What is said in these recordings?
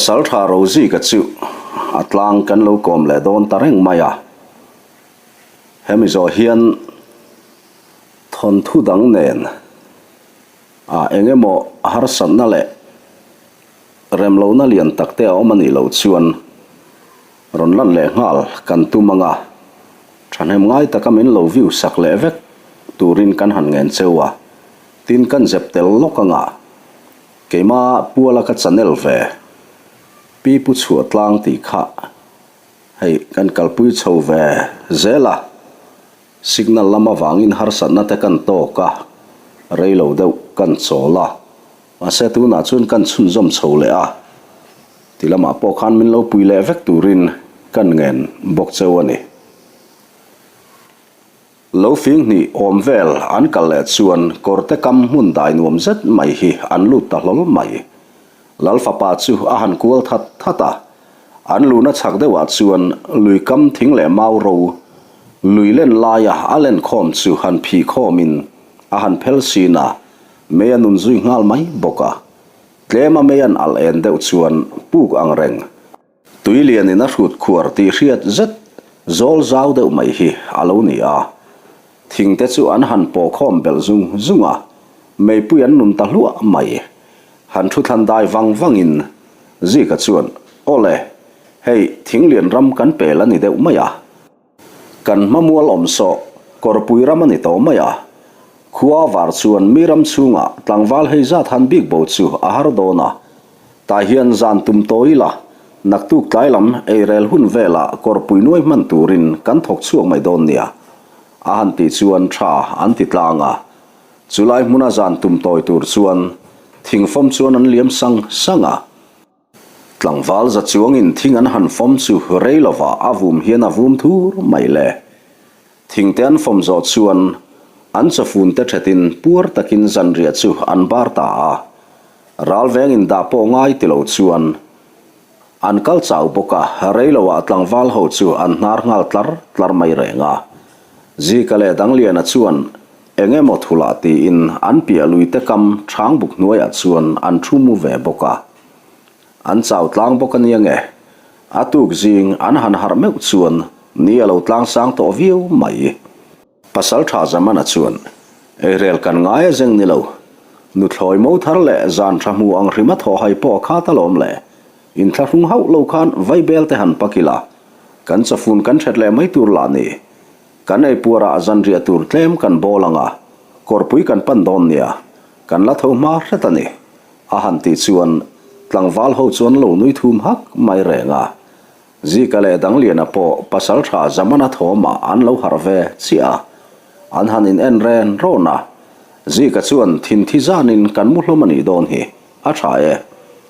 Pasaltha Rozika chu a tlang kan lo kawm leh dawn ta reng mai a. Hemi zawh hian thawnthu dang nen ah eng emaw harsatna leh remlohna lian tak te a awm a nih loh chuan rawn lan leh nghal kan tum ang a, thahnem ngai taka min lo view sak leh vek turin kan han ngen cheu a, tin kan zep tel lawk ang a, keima puala ka channel ve Pi Pu Chhuah Tlang tih kha hei kan kalpui chho ve zel a, signal lam avangin harsatna te kan tawk a, reilo deuh kan chawl a. Mahse tunah chuan kan chhunzawm chho leh a, ti lamah pawh khan min lo pui leh vek turin kan ngen bawk cheu a ni. Lo fing hnih awm vel an kal leh chuan kawrte kam hmun dai nuam zet mai hi an lut ta hlawl mai. Lal fapa chu a han kual that that a, an luhna chhak deuhah chuan lui kam thing leh mau ro lui len laia a len khawm chu han phih khawmin a han phel sin a, Mei a nun zui nghal mai bawk a, tlema mei an alh en deuh chuan puk ang reng. Tui lianin a hrut khuar tih hriat zet zawl zau deuh mai hi a lo ni a. Thing te chu an han paw khawm belh zung zung a, meipui an nun ta hluah mai. Han thu thlan dai vang vangin Zika chuan, Awle, hei thing lian ram kan pel a ni deuh mai a. Kan hmamual awm sawh kawrpui ram a ni tawh mai a, khua var chuan mi ram chhungah tlangval hei zat han bik bo chu a har dawn a, tah hian zan tum tawi ila, naktuk tlai lam eirel hun velah kawrpui nuai hman turin kan thawk chhuak mai dawn nia, a han tih chuan tha an ti tlang a. Chulai hmuna zan tum tawi tur chuan thingfawm chuan an liam sang sang a. Tlangval za chuangin thing an han fawm chu rei lovah a vum hian a vum thur mai le. Thingte an fawm zawh chuan an chawfunte thetin puar takin zanriah chu an bar ta a. Ral vengin dah pawh ngai ti lo chuan an kal chau bawk a, rei lovah tlangval ho chu an hnar nghal tlar tlar mai reng a. Zika leh Dangliana chuan eng emaw thulah tiin an piah luite kam Ṭhangbuk hnuaiah chuan an thu mu ve bawk a. An chau tlang bawk a nia nge? A tuk zing an han harh meuh chuan ni a lo tlang sang tawh viau mai. Pasal tha Zamana chuan, Eirel kan ngai a zeng ni lo. Nuthlawi mo thar leh zan tha hmu ang hrima thaw hai pawh a khat alawm le. Inthlahrung hauh lo khan vaibel te han pak ila, kan chawfun kan that leh mai tur lah ni. Kan eipuarah zanriah tur tlem kan bawl ang a, kawrpui kan pan dawn nia, kan la tho hma hret a ni. A han tih chuan tlangval ho chuan lo nui thum hak mai reng a. Zika leh Dangliana pawh pasaltha Zamana thawmah an lo harh ve chiah a. An han in en ren rawn a. Zika chuan thinthi zanin kan mu hlawm a nih dawn hi, a tha e.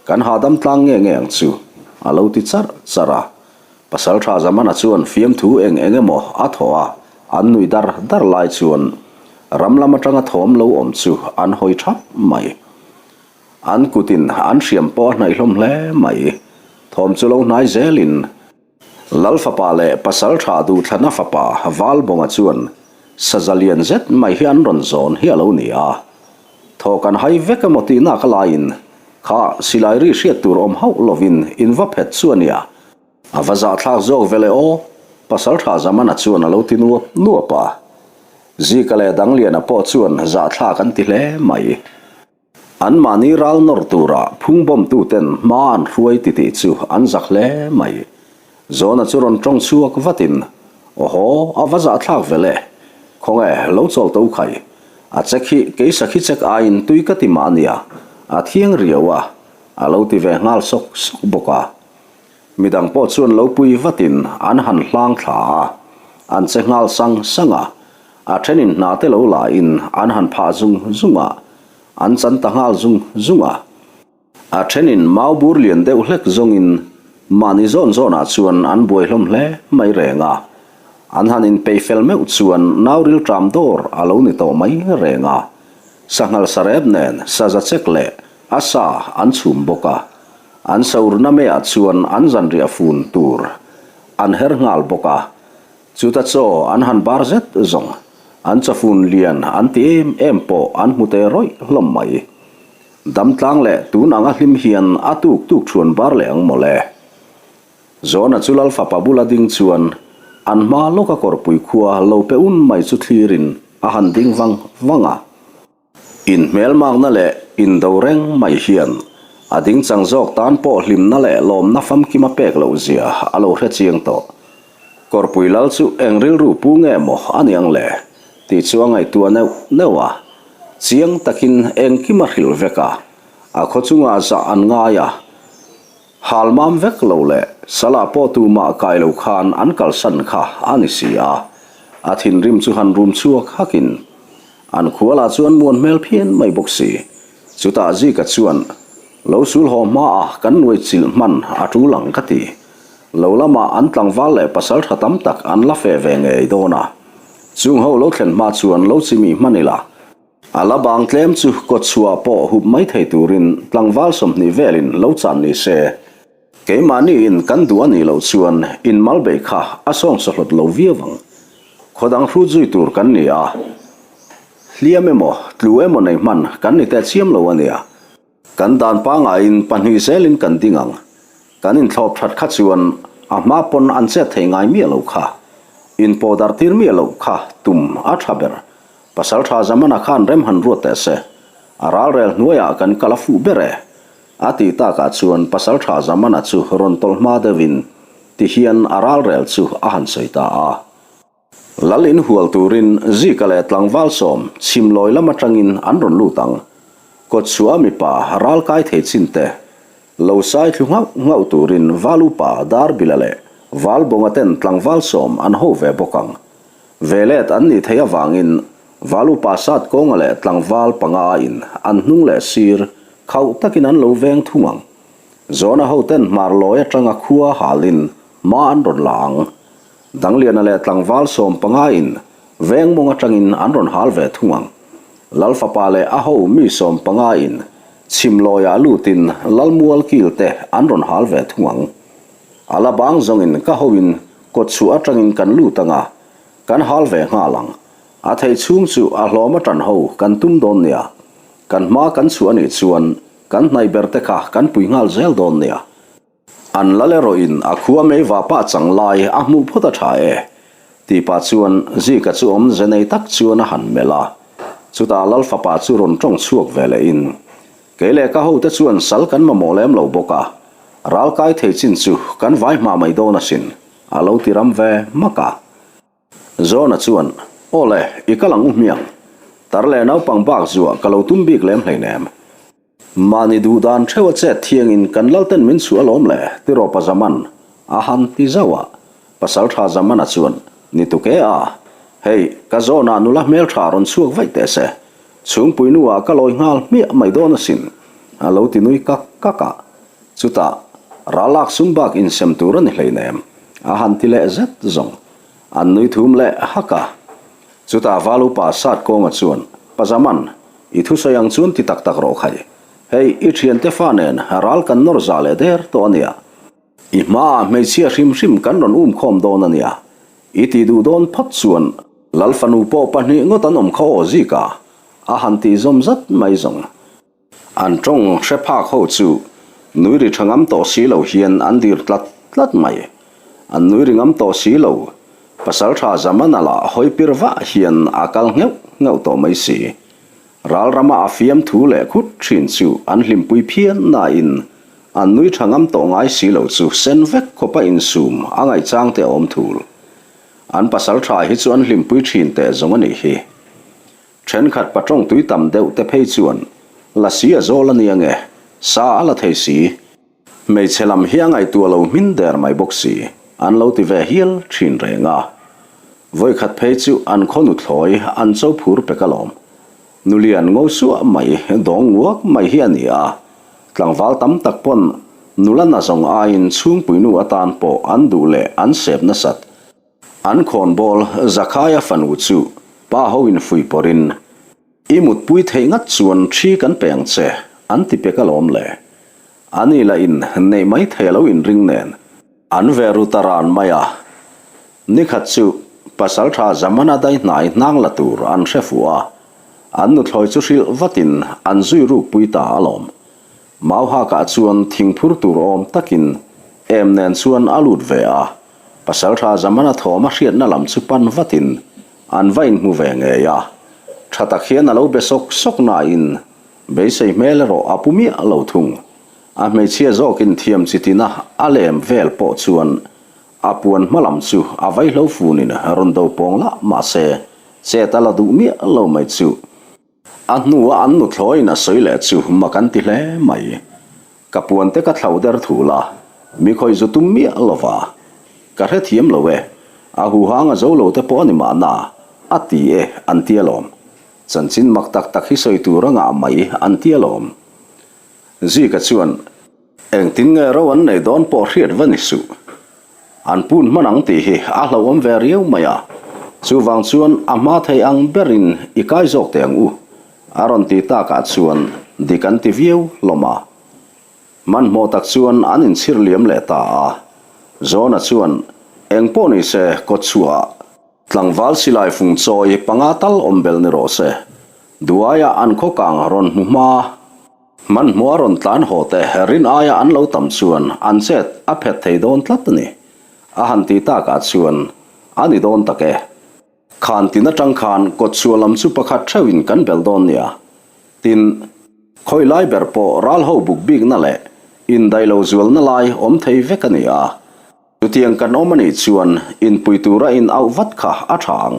Kan hahdam tlang nge nge ang chu, a lo ti charh charh a. Pasaltha Zamana chuan fiamthu eng eng emaw a thawh a, an nui dar dar lai chuan ram lam atanga thawm lo awm chu an hawi thap mai. An kutin an hriam pawh a hnaih hlawm hle mai. Thawm chu lo hnai zelin Lal fapa leh Pasaltha Duhthlana fapa Valbawnga chuan saza lian zet mai hi an rawn zawn hi a lo ni a. Thaw kan hai vek emaw tihnak laiin kha silai ri hriat tur awm hauh lovin in va phet chu a nia. A va zahthlak zawk ve le aw, Pasaltha Zamana chuan a lo ti nuap nuap a. Zika leh Dangliana pawh chuan zahthlak an ti hle mai. Anmahni ral nawr tura phung bawmtuten hma an hruai titih chu an zak hle mai. Zawna chu rawn tawng chhuak vatin, Awhaw, a va zahthlak ve le. Khawnge, lo chawl to khai. A chek hi kei sakhi chek aiin tui ka ti mah a nia, a thiang riau a, a lo ti ve nghal sawk sawk bawk a. Midang pawh chuan lo pui vatin an han hlang thla a, an che nghal sang sang a, a thenin hna te lo la in an han phah zung zung a, an chan ta nghal zung zung a. A thenin mau bur lian deuh hlek zawngin mahni zawn zawnah chuan an buai hlawm hle mai reng a, an han inpeih fel meuh chuan nau rilṭam dawr a lo ni tawh mai reng a, sanghal sarep nen saza chek leh a sa an chhum bawk a. An saurna meiah chuan an zanriah fun tur an her nghal bawk a, chuta chaw an han bar zet zawng an chawfun lian an ti em em pawh an hmu te rawih hlawm mai. Damtlang leh tun anga hlim hian a tuk tuk thuan bar leh ang mawle. Zawna chu Lal fapa bula ding chuan an hma lawka kawrpui khua lo pe un mai chu thlirin a han ding vang vang a. Inhmelmakna leh indo reng mai hian a dingchang zawk tan pawh hlimna leh lawmna famkima pek loh zia a lo hre chiang tawh. Kawrpui lal chu eng rilru pu nge maw a ni ang le? tih chu a ngaihtuah neuh neuh a. Chiang takin engkim a hrilh vek a, a khaw chungah zah an ngai a. Hal mam vek lo leh salah pawh tumah kai lo khan an kalsan kha a ni si a, a thinrim chu han rum chhuak hakin an khualah chuan muan hmel phian mai bawk si. Chutah Zika chuan, Lo sul haw hmaah kan nuai chilh hman a tul ang ka ti. Lo lamah an tlangval leh pasal tha tam tak an la feh ve ngei dawn a. Chung ho lo thlen hma chuan lo chimi hman ila. A la bang tlem chu kawtchhuah pawh hup mai thei turin tlangval 20 velin lo chan ni se. Keimahni in kan duh a nih loh chuan in mal beih kha a sawng sawhlawt lo viau ang. Khaw dang hrut zui tur kan ni a, hliam emaw tlu emaw nei hman kan ni teh chiam lo a nia. Kan dan pangaiin pahnih zelin kan ding ang. Kan inthlawp that kha chuan a hma pawn an chet thei ngai miah lo kha. Inpawh darh tir miah loh kha tum a tha ber. Pasal tha Zamana khan rem han ruat teh se. A ralrel hnuaiah kan kal a fuh ber e. A tih takah chuan Pasal tha Zamana chu rawn tawlh hma deuhin tihian a ralrel chu a han sawi ta a. Lal in hual turin Zika leh tlangval sawm chhim lawi lam atangin an rawn lut ang. Kawtchhuah mipa ral kai thei chin te lo sai thlu nghauh nghauh turin Val upa Darbila leh Val Bawnga ten tlangval sawm an ho ve bawk ang. Velet an nih theih avangin Val upa Satkawnga leh tlangval panga in an hnung leh sir khauh takin an lo veng thung ang. Zawna ho ten hmar lawi atanga khua halin hma an rawn la ang. Dangliana leh tlangval 15 in veng mawng atangin an rawn hal ve thung ang. Lal fapa leh a ho mi 15 in chhim lawiah lutin Lal mual kil te an rawn hal ve thung ang. A la bang zawngin ka ho in kawtchhuah atangin kan lut anga, kan hal ve nghal ang. A theih chhung chu a hlawm a tan ho kan tum dawn nia. Kan hma kan chhuah anih chuan kan hnaih ber te kha kan pui nghal zel dawn nia. An lal erawhin a khua mei vapa chang lai a hmuh phawt a tha e, tih pah chuan Zika chu awmze nei tak chuan a han melh a. Chutah Lal fapa chu rawn tawng chhuak ve lehin, Kei leh ka hote chuan sal kan mamawh lem lo bawk a, ral kai thei chin chu kan vai hma mai dawn asin, a lo ti ram ve hmak a. Zawna chuan, Aw le, i kal ang u hmiang. Tar leh naupang bak zuah ka lo tum bik lem hleinem. Mahni duh dan theuh a chet thiangin kan lalten min chhuah alawm le, ti rawpa Zaman a han ti zauh a. Pasaltha Zamana chuan, Ni tuk e a, hei, ka zawnah nula hmeltha rawn chhuak vaih teh se, chhungpui nuah ka lawi nghal hmiah mai dawn asin, a lo ti nui kak kak a. Chutah, ral lak sum bak insem tur a ni hleinem, a han ti leh zet zawng. An nui thum leh hak a. Chutah Val upa Sat Kawnga chuan, Pa Zaman, i thusawi ang chuan ti tak tak rawh khai. Hei, i thiante fa nen ral kan nawr za leh der tawh a nia. I hmaah hmeichhia hrim hrim kan rawn um khawm dawn a nia. I ti duh dawn phawt chuan Lal fanu pawh pahnih ngawt an awm kha aw zik a, a han tih zawm zat mai zawng. An tawng hre phak ho chu nui ri tha ngam tawh si lo hian an dir tlat tlat mai. An nui ri ngam tawh si lo. Pasal tha Zamana lah hawi pir vah hian a kal ngheuh ngheuh tawh mai si. Ral rama a fiam thu leh khut thin chu an hlimpui phian nain an nui tha ngam tawh ngai si lo chu sen vek khawpa insum a ngaihchang te a awm thul. An pasal tha hi chu an hlimpui thin teh zawng a nih hi. Thenkhat patawng tui tam deuh te phei chuan lasi a zawl a nia nge, sa a la thei si. Hmeichhe lam hi a ngaihtuah lo hmin der mai bawk si, an lo ti ve hial thin reng a. Vawikhat phei chu an khaw nuthlawi an cho phur pek alawm. Nulian ngo suah mai, dawng nguak mai hi a ni a. Tlangval tam tak pawn nula na zawng aiin chhungpuinu atan pawh an duh leh an sep nasat. An khawnbawl Zakhaia fanu chu pa ho in fuih pawrhin, I mutpui theih ngat chuan thi kan pe ang che, an ti pek alawm le. Ani lah in neih mai thei a lo inring nen. An ve ru ta ran mai a. Nikhat chu Pasaltha Zamana dai hnai hnang la tur an hre fuh a. An nuthlawi chu hrilh vatin an zui ruk pui ta alawm. Mauhakah chuan thingphur tur awm takin em nen chuan a lut ve a, Pasaltha Zamana thawm a hriatna lam chu pan vatin an va inhmu ve ngei a. Tha tak hian a lo be sawk sawk nain beisei hmel erawh a pu miah lo thung. A hmeichhia zawkin thiam chi tina a lem vel pawh chuan a puan hma lam chu a vaihlo funin rawn do pawng lah mahse chet a la duh miah lo mai chu. A hnua an nuthlawiin a sawi leh chu mak an ti hle mai. Ka puan te ka thlauh der thul a, mi khawih zu tum miah lo va. Ka hrethiam lo e, a huhang a zo lo te pawh a ni mahna, a ti e an ti alawm. Chanchin mak tak tak hi sawi tur a ngah mai an ti alawm. Zika chuan, Engtin nge ro an nei dawn pawh hriat va ni suh. An pun hman ang tih hi a hlauhawm ve riau mai a, chuvang chuan a hma thei ang berin i kai zawk teh ang u, a rawn ti takah chuan dik an ti viau hlawm a. Hmanhmawh tak chuan an inchhir liam leh ta a. Zawna chuan, Eng pawh ni se, kawtchhuahah tlangval silai fung chawi panga tal awm bel ni rawh se. Duaia an khaw kang rawn hmu hma. Hmanhmawh a rawn tlan haw te rin aia an lo tam chuan an chet a phet thei dawn tlat a ni. A han ti takah chuan a ni dawn tak e. Khan tin atang khan kawtchhuah lam chu pakhat theuhin kan belh dawn nia. Tin, khawi lai ber pawh ral ho buk bikna leh indaih lo zualna lai awm thei vek a ni a. Chutiang kan awm a nih chuan inpui tura in auh vat kha a tha ang.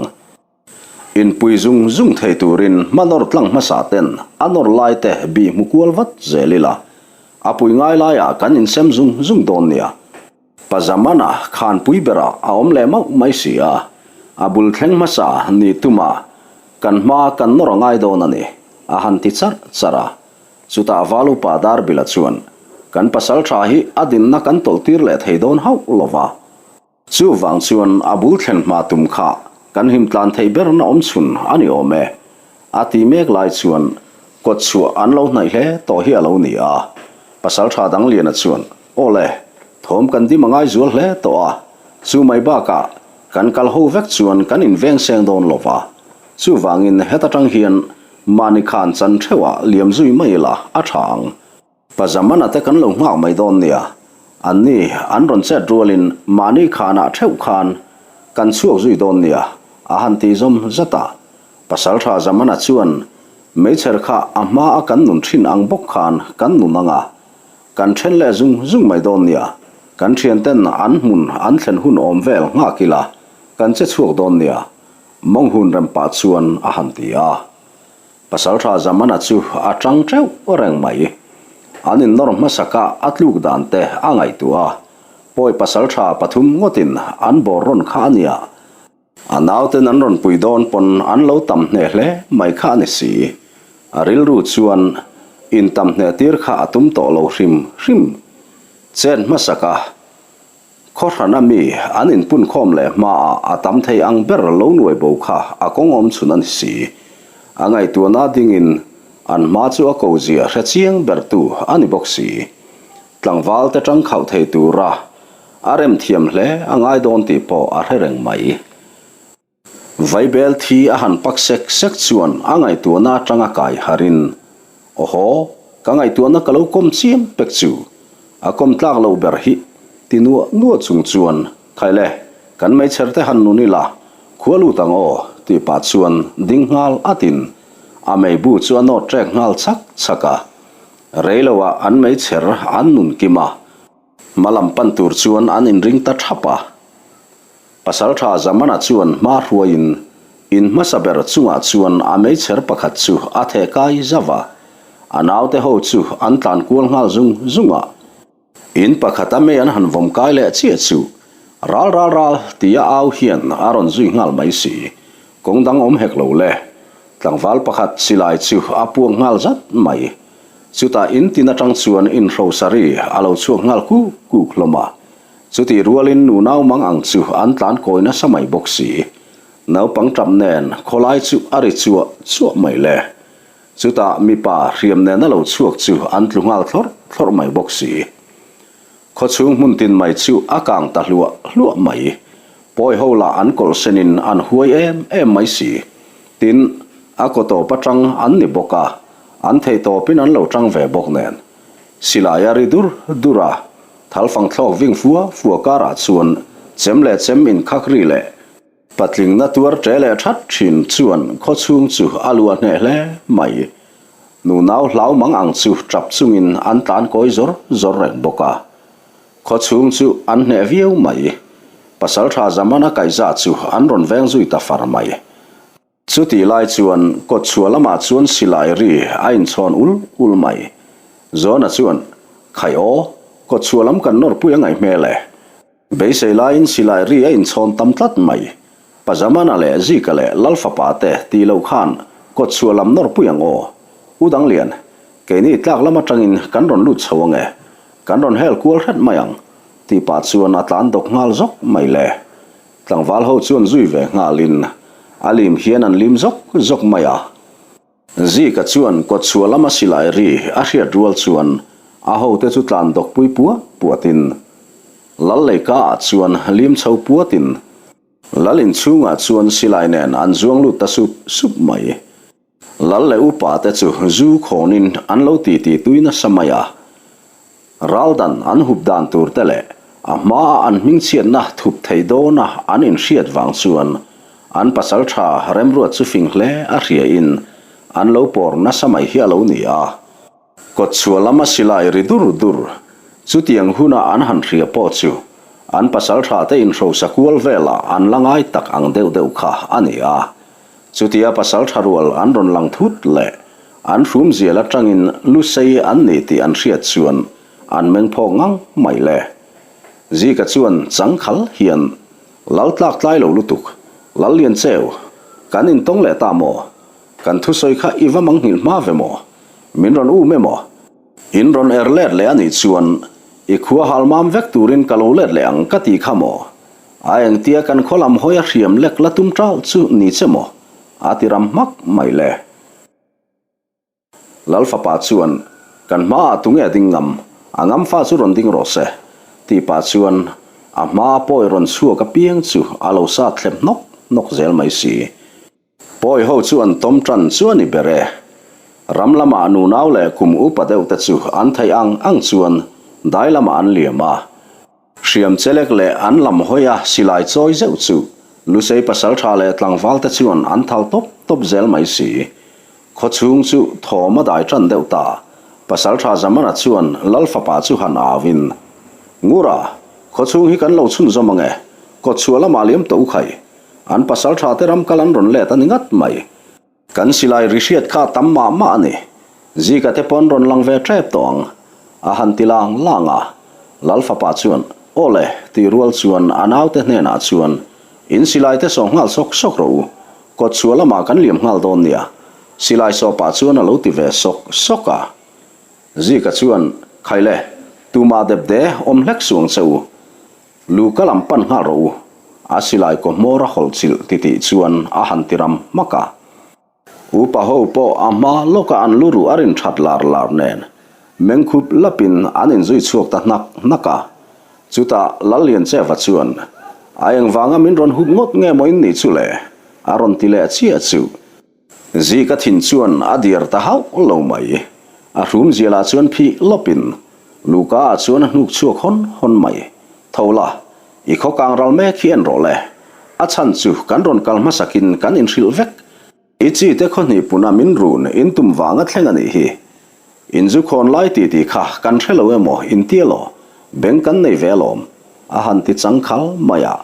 Inpui zung zung thei turin hma nawr tlang hmasa ten a nawr lai te bih hmu kual vat zel ila, a pui ngai laiah kan insem zung zung dawn nia. Pa Zamana khanpui berah a awm leh mauh mai si a, a bul thleng hmasa ni tuma kan hma kan nawr a ngai dawn a ni, a han ti charh charh a. Chutah Valupa Darbila chuan, Kan pasal tha hi a dinna kan tawlh tir leh thei dawn hauh lova, Chuvang chuan a bul thlen hma tum kha kan him tlan theih berna awm chhun a ni awm e. A ti mek lai chuan kawt chhuah an lo hnaih hle tawh hi a lo ni a. Pasaltha Dangliana chuan, Aw le, thawm kan dim a ngai zual hle tawh a, chu mai bakah kan kal ho vek chuan kan inveng seng dawn lo va. Chuvangin heta tang hian mahni khan chan theuhah liam zui mai ila a tha ang. Pa Zamana te kan lo nghak mai dawn nia, an ni an rawn chet rualin mahni khanah theuh khan kan chhuak zui dawn nia, a han ti zawm zat a. Pasaltha Zamana chuan meichher kha a hma a kan nun thin ang bawk khan kan nun ang a, kan then leh zung zung mai dawn nia, kan thianten an hmun an thlen hun awm vel nghak ila kan che chhuak dawn nia, mawng hun rem pah chuan a han ti a. Pasaltha Zamana chu a tang teuh reng mai. An innawr hmasaka a tluk dan te a ngaihtuah a, pawi pasaltha pathum ngawtin an bawr rawn kha a nia. A nauten an rawn pui dawn pawn an lo tam hneh hle mai kha a ni si. A rilru chuan intam hneh tir kha a tum tawh lo hrim hrim. Chet hmasaka Khawhran a mi an inpunkhawm leh hmaah a tam thei ang ber lo nuai bo kha a kawng awm chhun a ni si. A ngaihtuahna dingin an hma chu a ko zia hre chiang bertu a ni bawk si. Tlangval te tang khauh thei tura a rem thiam hle a ngai dawn tih pawh a hre reng mai. Vaibel thi a han pak sek sek chuan a ngaihtuahna atanga kai harin, Awhaw, ka ngaihtuahna ka lo kawm chiam pek chu, a kawm tlak loh ber hi, ti nuah nuah chung chuan, Khaile, kan meichher te han nun ila, khua lut ang aw, tih pah chuan ding nghal atin a meibu chu a nawt trek nghal chak chak a. Reiloah an meichher an nun kim a, Hma lam pan tur chuan an inring ta thap a. Pasaltha Zamana chuan hma hruaiin in hmasa ber chungah chuan a meichher pakhat chu a theh kai zauh a. A naute ho chu an tlan kual nghal zung zung a. In pakhata mei an han vawm kai leh chiah chu ral ral ral tia au hian a rawn zui nghal mai si. Kawng dang awm hek lo le. Tlangval pakhat silai chu a puak nghal zat mai. Chutah in tin atang chuan inhrosari a lo chhuak nghal kuk kuk hlawm a. Chutih rualin nu naumang ang chu an tlan kawi nasa mai bawk si. Naupang tap nen khawlai chu a ri chuah chuah mai le. Chutah mipa hriam nena lo chhuak chu an tlu nghal thlawrh thlawrh mai bawk si. Khawchhung hmun tin mai chu a kang ta hluah hluah mai. Pawi ho lah an kawlh senin an huai em em mai si. Tin. A kaw tawp atang an ni bawk a, an thei tawpin an lo tang ve bawk nen. Silai a ri dur dur a, thalfang thlawk ving fua fua karah chuan chem leh chem inkhak ri leh patling na tuar ṭe leh ṭhat ṭhin chuan khawchhung chu a luah hneh hle mai. Nunau hlau mang ang chu ṭap chungin an tlan kawi zawr zawr reng bawk a. Khawchhung chu an hneh viau mai. Pasalṭha Zamana kaihza chu an rawn veng zui ta far mai. Chutih lai chuan kawtchhuah lamah chuan silai ri a inchhawn ul ul mai. Zawna chuan, Khai aw, kawtchhuah lam kan nawrpui a ngaih hmel e. Beisei laiin silai ri a inchhawn tam tlat mai. Pa Zamana leh Zika leh Lalfapa te tih loh khan kawtchhuah lam nawrpui ang aw. U Danglian, keini tlak lam atangin kan rawn lut chho ange. Kan rawn hel kual hret mai ang, tih pah chuan a tlan dawk nghal zawk mai le. Tlangval ho chuan zui ve nghalin a lim hian an lim zawk zawk mai a. Zika chuan kawtchhuah lama silai ri a hriat rual chuan a hote chu tlan dawkpui puat puatin Lal leika ah chuan lim chho puatin Lal inchhungah chuan silai nen an zuang lut ta sup sup mai. Lal leh upa te chu zu khawnin an lo titi tui nasa mai a. Raldan an hup dan tur te leh a hmaa an hmingchhiatna thup thei dawna an inhriat vang chuan an pasal tha remruat chu fing hle a hriain an lo pawr nasa mai hi a lo ni a. Kawtchhuah lama silai ri dur dur, chutiang huna an han hria pawh chu an pasaltha te inhrosa kual velah an la ngai tak ang deuh deuh kha a ni a. Chutia pasaltha rual an rawn lang thut leh an hrum zial atangin lusei an ni tih an hriat chuan an meng phawk ngang mai le. Zika chuan changkhal hian Lal tlak tlai lo lutuk, Lal Lian Cheu, kan intawng leh ta maw? Kan thusawi kha i va mangnghilh hma ve maw? Min rawn um emaw? In rawn er let leh a nih chuan i khua hal mam vek turin ka lo let leh ang ka ti kha maw? A engtia kan khaw lam hawi a hriam lek la tum ṭauh chu ni che maw? A ti ram hmak mai le. Lal fapa chuan, Kan hmaah tunge a ding ngam? A ngam fa chu rawn ding rawh se, tih pah chuan a hmaa pawi rawn chhuak apiang chu a lo sat thlep hnawk hnawk zel mai si. Pawi ho chu an tawm tan chu a ni ber e. Ram lamah nunau leh kum upa deuh te chu an theih ang ang chuan dai lamah an liam a. Hriam chelek leh an lam hawi a silai chawi zeuh chu Lusei pasaltha leh tlangval te chuan an thal tawp tawp zel mai si. Khawchhung chu thawm a dai tan deuh ta. Pasaltha Zamana chuan Lal fapa chu han au in, Ngura, khawchhung hi kan lo chhunzawm ang e, kawtchhuah lamah liam tawh u khai. An pasal tha te ram kal an rawn let a ni ngat mai. Kan silai ri hriat kha a tam mah mah a ni. Zika te pawn rawn lang ve tep tawh ang. A han ti lang lang a. Lal fapa chuan, Aw le, tih rual chuan a naute hnenah chuan, In silai te sawh nghal sawk sawk rawh u. Kawt chhuah lamah kan liam nghal dawn nia. Silai sawh pah chuan a lo ti ve sawk sawk a. Zika chuan, Khai le, tumah dep de awm hlek suang che u. Lu ka lam pan nghal rawh u, a silai kaw hmawr a hawlh chilh titih chuan a han ti ram hmak a. Upa ho pawh a hma lawka an lu ruh a rin that lar lar nen mengkhup lapin an inzui chhuak ta hnak hnak a. Chutah Lalliancheva chuan, A engvanga min rawn hup ngawt nge maw in nih chu le? a rawn ti leh chiah chu. Zika thin chuan a diar ta hauh lo mai. A hrum zialah chuan phih lawpin Luka ah chuan a hnuk chhuak hawn hawn mai. Tho la, i khaw kang ral mek hi en rawh le. A chhan chu kan rawn kal hmasakin kan inhrilh vek. I chi te khaw hnih puna min run in tum vanga thleng a nih hi. In zu khawn lai ti tih kha kan hre lo emaw in ti alaw? Beng kan nei ve alawm. A han ti chang khal mai a.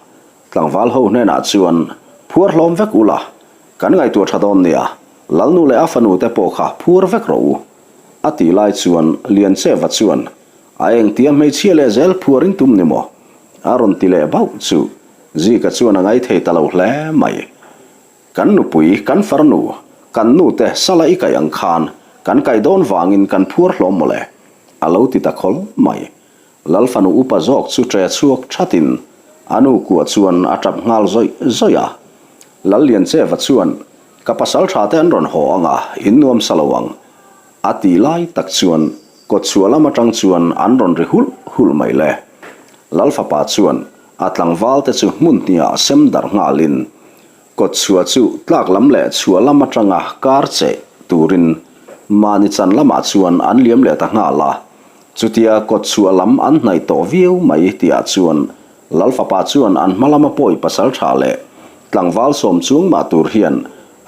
Tlangval ho hnenah chuan phuar hlawm vek ula, kan ngaihtuah tha dawn nia, Lalnu leh a fanu te pawh kha phuar vek rawh u. A tih lai chuan Liancheva chuan, A engtia hmeichhia leh zel phuar in tum ni maw? A rawn ti leh bauh chu Zika chuan a ngaithei ta lo hle mai. Kan nupui, kan farnu, kan nu te sala i kaih ang khan kan kaih dawn vangin kan phuar hlawm mawle, a lo ti ta khawl mai. Lal fanu upa zawk chu ṭe chhuak ṭhatin a nu kuah chuan a ṭap nghal zawih zawih a. Lal Liancheva chuan, Ka pasal ṭha te an rawn haw ang a, in nuam sa lo ang, a ti lai tak chuan kawtchhuah lam aṭang chuan an rawn ri hulh hulh mai le. Lal fapa chuan a tlangval te chu hmun hniah sem darh nghalin. Kawtchhuah chu tlak lam leh chhuah lam atanga kar cheh turin mahni chan lamah chuan an liam leh ta nghal a. Chutia kawtchhuah lam an hnaih tawh viau mai tihah chuan Lal fapa chuan an hma lama pawi pasal tha leh tlangval sawm chuang mah tur hian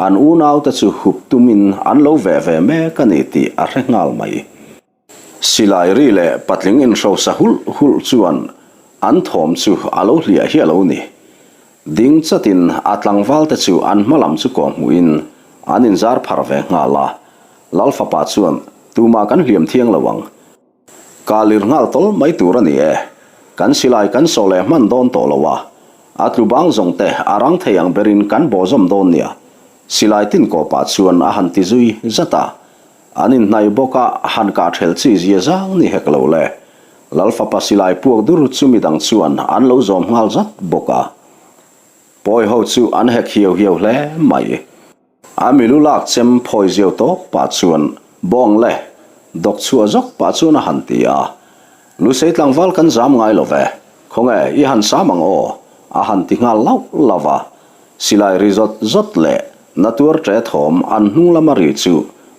an unaute chu hup tumin an lo veh ve mek a ni tih a hre nghal mai. Silai ri leh patling inhrosa hulh hulh chuan an thawm chu a lo hliah hi a lo ni. Ding chatin a tlangvalte chu an hma lam chu kawhhmuhin an inzar phar ve nghal a. Lal fapa chuan, Tumah kan hliam thiang lo ang. Ka lir nghal tawl mai tur a ni e. Kan silai kan sawh leh hman dawn tawh lo a. A tlu bang zawng te a rang thei ang berin kan bawhzawm dawn nia. Silai tin kawpah chuan a han ti zui zat a. An inhnaih bawk a, han kah ṭhelh chi zia zang ni hek lo le. Lal fapa silai puak dur chu midang chuan an lo zawm nghal zat bawk a. Pawi ho chu an hek hiau hiau hle mai. A milu lak chem phawi ziau tawk pah chuan bawng le dawk chhuah zawk pah chuan a han ti a. Lusei tlangval kan zam ngai lo ve, khawnge i han sam ang aw? a han ti nghal lauh lauh a. Silai ri zawt zawt leh na tuar ṭe thawm an hnung lama ri chu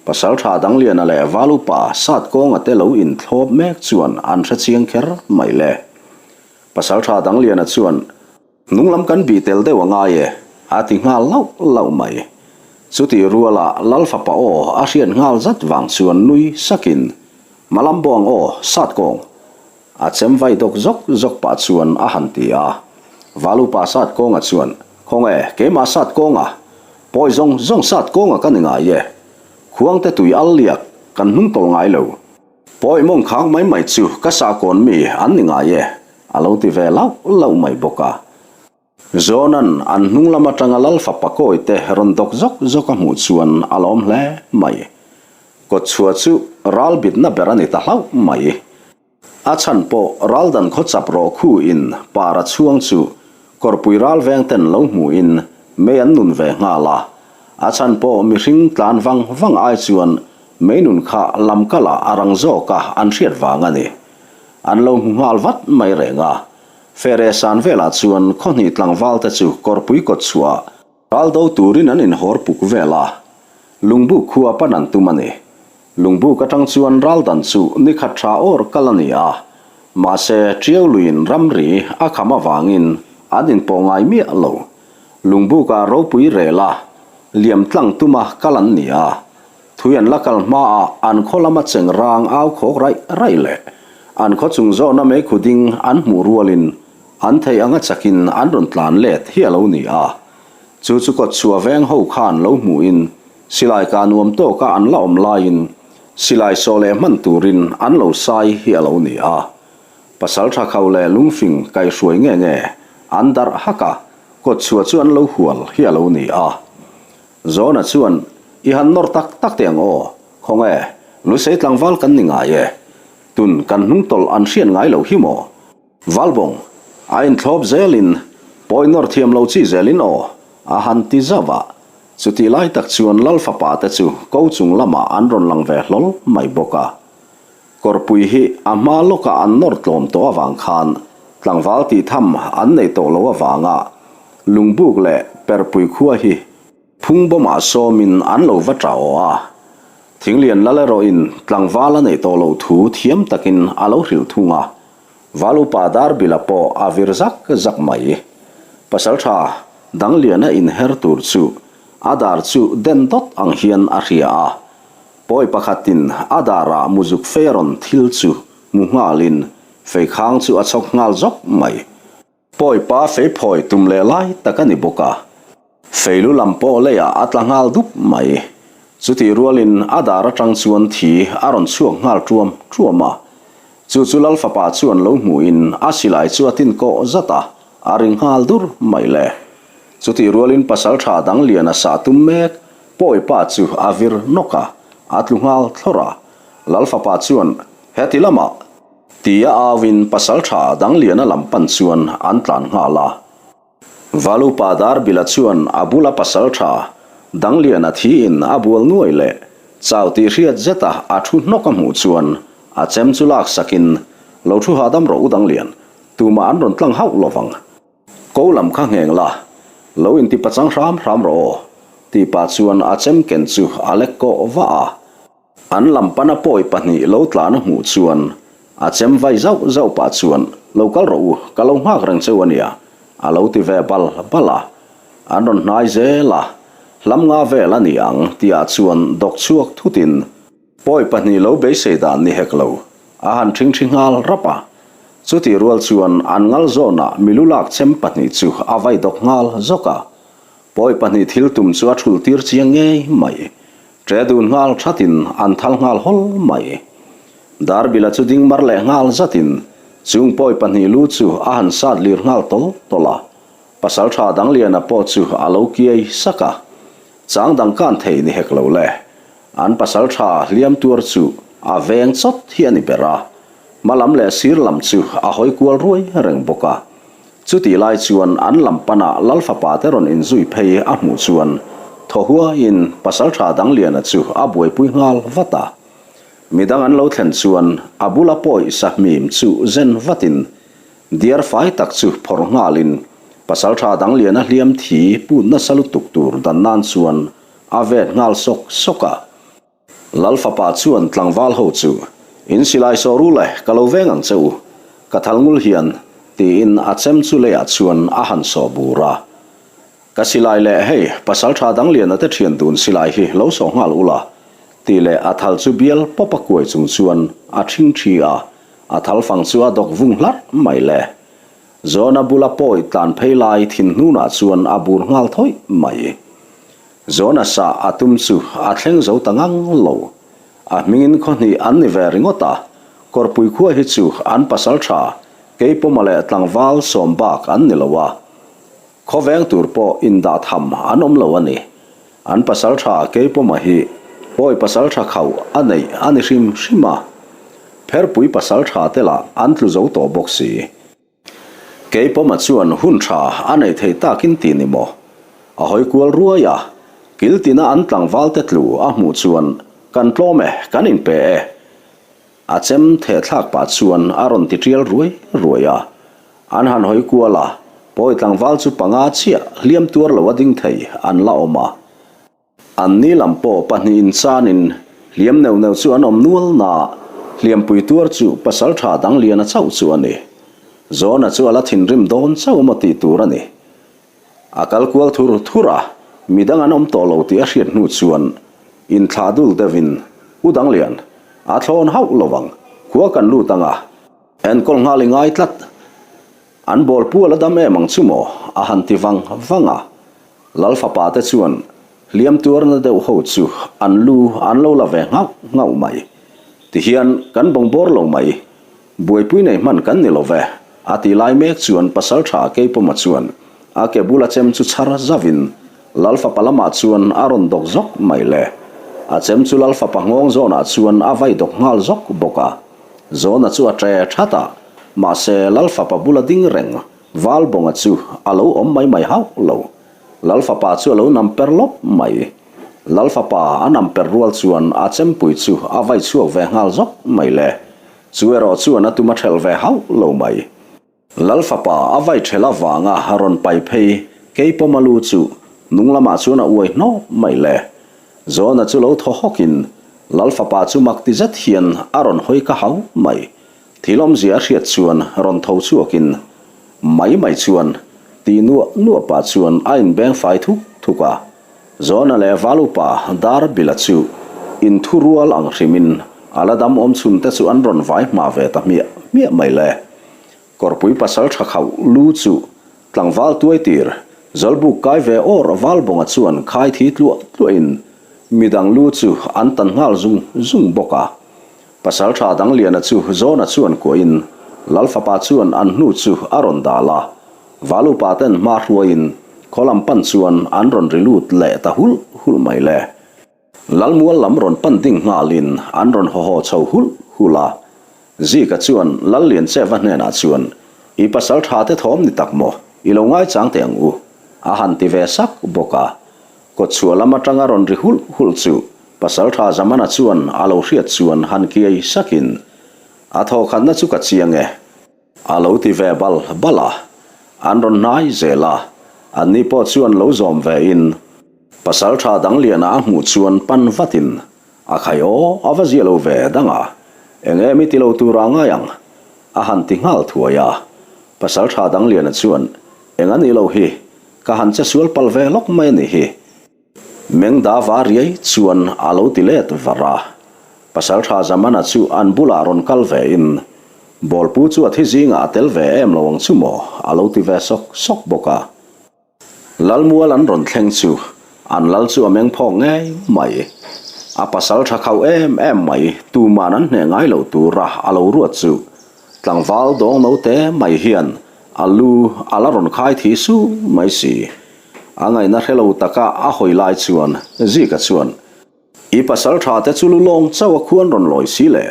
Pasalṭha Dangliana leh Val upa Sat Kawnga te lo inthlawp mek chuan an hre chiang kher mai le. Pasalṭha Dangliana chuan. Hnung lam kan bih tel deuh a ngai e, a ti nghal lauh lauh mai. Chutih ruala Lal fapa aw a hriat nghal zat vang chuan nui sakin, Malam buang aw, sat kawng! A chem vai dawk zawk zawk pah chuan a han ti a. Valupa sat kawnga chuan, Khawnge, keimah sat kawnga? Pawi zawng zawng sat kawnga ka ni ngai e. Khuangte tui al liak kan hnung tawlh ngai lo. Pawi mawng khang mai mai chu ka sahkawn mi an ni ngai e, a lo ti ve lauh lauh mai bawk a. Zawnan an hnung lam atanga Lal fapa kawi te rawn dawk zawk zawk a hmuh chuan a lawm hle mai. Kawtchhuah chu ral bitna ber a ni ta hlauh mai. A chhan pawh raldan khaw chap rawh khu in para chhuang chu kawrpui ral veng ten lo hmu in mei an nun ve nghal a. A chhan pawh mihring tlan vang vang ai chuan mei nun kha lam kal ah a rang zawk a an hriat vang a ni. An lo hmu nghal vat mai reng a. Fere san velah chuan khawhnih tlangval te chu kawrpui kawt chhuah ral do turin an inhawr puk vel a. Lungbuk khua pan an tum a ni. Lungbuk atang chuan ral dan chu ni khat tha awr kal a ni a, mahse Tiau luiin ramri a kham avangin an inpawh ngai miah lo. Lungbukah ropui rel a, liam tlang tuma kal an ni a. Thui an la kal hmaah an khaw lama cheng rang au khawk raih raih leh an khaw chung zawhna meikhu ding an hmuh rualin an theih anga chakin an rawn tlan let hi a lo ni a. Chu chu kawtchhuah veng ho khan lo hmuhin Silai ka nuam tawka an la awm laiin silai sawh leh hman turin an lo sai hi a lo ni a. Pasal tha khau leh lungfing kaihhruai nge nge an darh hak a, kawtchhuah chu an lo hual hi a lo ni a. Zawna chuan, I han nawr tak tak teh ang aw, khawnge, Lusei tlangval kan ni ngai e, tun kan hnungtawlh an hriat ngai loh hi maw? Valbawng, a inthlawp zelin, pawi nawr thiam lo chi zelin aw, a han ti zauh a. Chutih lai tak chuan Lal fapa te chu ko chung lamah an rawn lang ve hlawl mai bawk a. Kawrpui hi a hma lawkah an nawr tlawm tawh avang khan tlangval tih tham an nei tawh lo avanga Lungbuk leh Perpui khua hi Phungbawmah sawmin an lo va ṭah aw a, Thinglian lal erawhin tlangval a neih tawh loh thu thiam takin a lo hrilh thung a, Val upa Darbila pawh a vir zak zak mai. Pasalṭha Dangliana inher tur chu a dar chu den dawt ang hian a hria a, pawi pakhatin a darah muzuk fei a rawn thil chu hmu nghalin feikhang chu a chhawk nghal zawk mai. Pawi pa fei phawi tum leh lai tak a ni bawk a, fei lu lam pawh leiah a tla nghal dup mai. Chutih rualin a dar atang chuan thi a rawn chhuak nghal ṭuam ṭuam a. Chu chu Lal fapa chuan lo hmuhin a silai chu a tin kawh zat a, a ri nghal dur mai le. Chutih rualin pasalṭha dang lian a sah tum mek, pawi pa chu a vir nawk a, a tlu nghal thlawrh a. Lal fapa chuan, Heti lamah, Tia auin pasalṭha Dangliana lam pan chuan an tlan nghal a. Valupa Darbila chuan a bula pasalṭha Dangliana thiin a bual nuai leh chau tih hriat zeta a thu hnawk a hmuh chuan a chem chu laksakin, Lo thu hahdam rawh u Danglian, tumah an rawn tlang hauh lovang. Ko lam kha ngheng la. Lo inti pachang hram hram rawh aw, tih pah chuan a chem ken chu a lek kawh vah a. An lam pana pawi pahnih lo tlan a hmuh chuan a chem vai zauh zauh pah chuan, Lo kal rawh u, ka lo nghak reng cheu a nia, a lo ti ve bal bal a. An rawn hnai zel a, hlam nga vel a ni ang tihah chuan dawk chhuak thutin, Pawi pahnih lo beisei dan ni hek lo, a han ṭhingṭhi nghal rap a. Chutih rual chuan an ngal zawnah milu lak chem pahnih chu a vai dawk nghal zawk a. Pawi pahnih thil tum chu a ṭhulh tir chiang ngei mai. Ṭe dun nghal ṭhatin an thal nghal hawl mai. Darbila chu ding mar leh nghal zatin chung pawi pahnih lu chu a han sat lir nghal tawl tawl a. Pasalṭha Dangliana pawh chu a lo kiai sak a. Chang dang kan thei ni hek lo le. An pasal tha hliam tuar chu a veng chawt hi a ni ber a, hma lam leh sir lam chu a hawi kual ruai reng bawk a. Chutih lai chuan an lam pana Lal fapa te rawn inzui phei a hmuh chuan thaw huaiin pasal tha Dangliana chu a buaipui nghal vat a. Midang an lo thlen chuan a bula pawi sahmim chu zen vatin diar fai tak chu phawrh nghalin pasal tha Dangliana hliam thi put nasa lutuk tur dan nan chuan A vet nghal sawk sawk a. Lal fapa chuan tlangval ho chu, In silai sawh ru le, ka lo veng ang che u, ka thal ngul hian, tiin a chem chu leiah chuan a han sawh bur a. Ka silai leh hei, pasaltha Dangliana te thian dun silai hi lo sawh nghal ula, tih leh a thal chu bial pawp a kuai chung chuan a thing thi a, a thal fang chu a dawk vung hlarh mai le. Zawna bula pawi tlan phei lai thin hnunah chuan a bur nghal thawih mai. Zawna sah a tum chu a thleng zo ta ngang lo. A hmingin khaw hnih an ni ve ringawt a, Kawrpui khua hi chu an pasal tha, Keipawma leh tlangval sawm bak an ni lo a. Khawveng tur pawh indah tham an awm lo a ni. An pasal tha Keipawma hi pawi pasal tha khauh a neih a ni hrim hrim a. Pherpui pasal tha te lah an tlu zo tawh bawk si. Keipawma chuan hun tha a neih thei takin ti ni maw? A hawi kual ruai a, kil tina an tlangval te tlu a hmuh chuan kan tlawm e, kan inpe e. A chem theh thlak pah chuan a rawn ti tial ruai ruai a. An han hawi kual a, pawi tlangval chu panga chiah hliam tuar lo a ding thei an la awm a. An ni lam pawh pahnih inchanin hliam neuh neuh chu an awm nual na, hliampui tuar chu pasal tha dang liana chauh chu a ni. Zawna chu a la thinrim dawn chauh maw tih tur a ni. A kal kual thur thur a, midang an awm tawh lo tih a hriat hnu chuan inthlah dul deuhin, U Danglian, a thlawn hauh lo ang, khua kan lut ang a, enkawl nghal i ngai tlat. An bawl pu a la dam em ang chu maw? a han ti vang vang a. Lal fapa te chuan hliam tuarna deuh ho chu an lu an lo la ve nghauh nghauh mai. Tihian kan bawng bawr lo mai. Buaipui nei hman kan ni lo ve, a ti lai mek chuan pasaltha Keipawma chuan a ke bula chem chu chhar zavin Lal fapa lamah chuan a rawn dawk zawk mai le. A chem chu Lal fapa nghawng zawnah chuan a vai dawk nghal zawk bawk a. Zawna chu a ṭe ṭhat a, mahse Lal fapa bula ding reng Valbawnga chu a lo awm mai mai hauh lo. Lal fapa chu a lo nam per lawp mai. Lal fapa a nam per rual chuan a chempui chu a vai chhuak ve nghal zawk mai le. Chu erawh chuan a tum a ṭhelh ve hauh lo mai. Lal fapa a vai ṭhelh avanga rawn pai phei Keipawma lu chu nung lamah chuan a uai hnawp mai le. Zawna chu lo thaw hawkin Lal fapa chu mak ti zet hian a rawn hawi ka hau mai. Thil awmzia a hriat chuan rawn tho chhuakin mai mai chuan ti nuah nuah pah chuan a inbeng fai thuk thuk a. Zawna leh Val upa Dar Bila chu inthu rual ang hrimin a la dam awm chhun te chu an rawn vai hma ve ta hmiah hmiah mai le. Kawrpui pasal tha khauh lu chu tlangval tuai tir Zawlbuk kai ve awr Valbawnga chuan khai thi tluah tluahin midang lu chu an tan nghal zung zung bawk a. Pasal tha Dangliana chu Zawna chuan kuahin Lal fapa chuan an hnu chu a rawn dal a. Val upa ten hma hruaiin khaw lam pan chuan an rawn ri lut leh ta hulh hulh mai le. Lalmual lam rawn pan ding nghalin an rawn haw haw chho hulh hulh a. Zika chuan Lalliancheva hnenah chuan, I pasal tha te thawm ni tak maw? I lo ngaichang teh ang u, a han ti ve sak bawk a. Kawtchhuah lam atanga rawn ri hulh hulh chu pasal tha Zamana chuan a lo hriat chuan han kiai sakin, A thawkhatna chu ka chiang e. A lo ti ve bal bal a, an rawn hnai zel a. Anni pawh chuan lo zawm ve in, Pasalṭha Dangliana a hmuh chuan pan vatin, A khai aw, a va zia lo ve dang a, eng em i ti lo tura ngai ang? a han ti nghal thuai a. Pasalṭha Dangliana chuan, Eng a nih loh hi, ka han che sual palh ve lawk mai a nih hi. Meng da va riai chuan a lo ti let var a. Pasalṭha Zamana chu an bulah rawn kal ve in, Bawlpu chu a thi zingah a tel ve em lo ang chu maw? a lo ti ve sawk sawk bawk a. Lalmual an rawn thleng chu an lal chu a meng phawk ngei mai. A pasalṭha khauh em em mai tuman an hneh ngai loh tura a lo ruat chu tlangval dawng note mai hian a lu a la rawn khai thi su mai si. A ngaihna hre lo taka a hawi lai chuan Zika chuan, I pasal tha te chu lu lawng chauh a khuan rawn lawi si le,